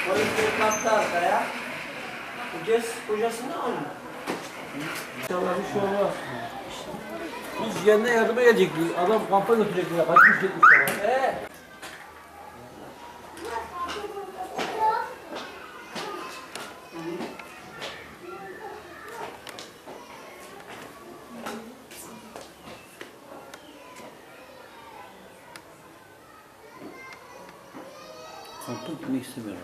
Polis baktı arkaya. Kocasını alıyor. İnşallah bir şey olmaz. Biz yerine yardıma gelecektik. Adam kampa götürecekti. Kaçmış gitmiş adam. Kampa gitmek istemiyorum.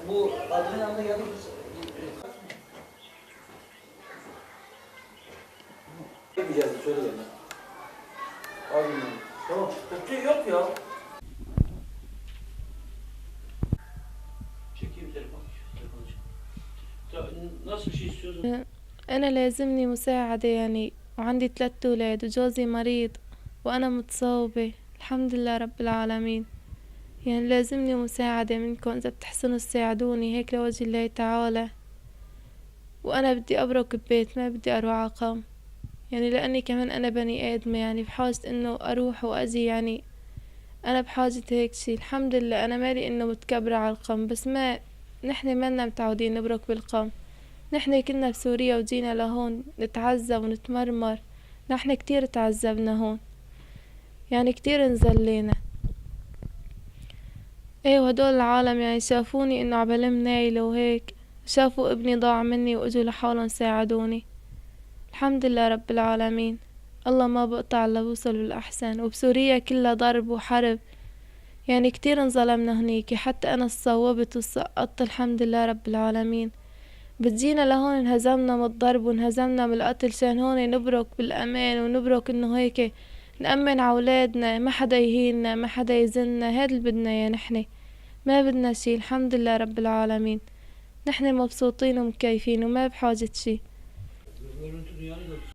Bu kadının yanına geldik. Gitmeyeceğiz, söyledim ben. Abi, tamam. Kötü yok ya. Çekeyim telefonu. Telefonu çek. Nasıl bir şey istiyorsun? أنا لازمني مساعدة يعني، وعندي 3 أولاد وجوزي مريض وأنا متصوبة، الحمد لله رب العالمين. يعني لازمني مساعدة منكم إذا بتحسنوا تساعدوني هيك لوجه الله تعالى. وأنا بدي أبرك ببيت، ما بدي أروح عقام، يعني لأني كمان أنا بني آدمة، يعني بحاجة إنه أروح وأجي، يعني أنا بحاجة هيك شي. الحمد لله أنا مالي إنه متكبرة على القم، بس ما نحن مالنا متعودين نبرك بالقم. نحن كنا بسوريا وجينا لهون نتعذب ونتمرمر، نحن كتير تعذبنا هون، يعني كتير نزلينا. ايه وهدول العالم يعني شافوني انه عبلم نايلة وهيك، شافوا ابني ضاع مني واجوا لحالهم ساعدوني. الحمد لله رب العالمين، الله ما بقطع الا بوصل بالأحسن. وبسوريا كلها ضرب وحرب، يعني كتير انظلمنا هنيك، حتى انا تصوبت وسقطت، الحمد لله رب العالمين. بتجينا لهون انهزمنا من الضرب وانهزمنا من القتل، عشان هون نبرك بالأمان ونبرك انه هيك نأمن عولادنا، ما حدا يهيننا، ما حدا يزلنا. هاد اللي بدنا اياه نحن، ما بدنا شي، الحمد لله رب العالمين. نحن مبسوطين ومكيفين وما بحاجة شي.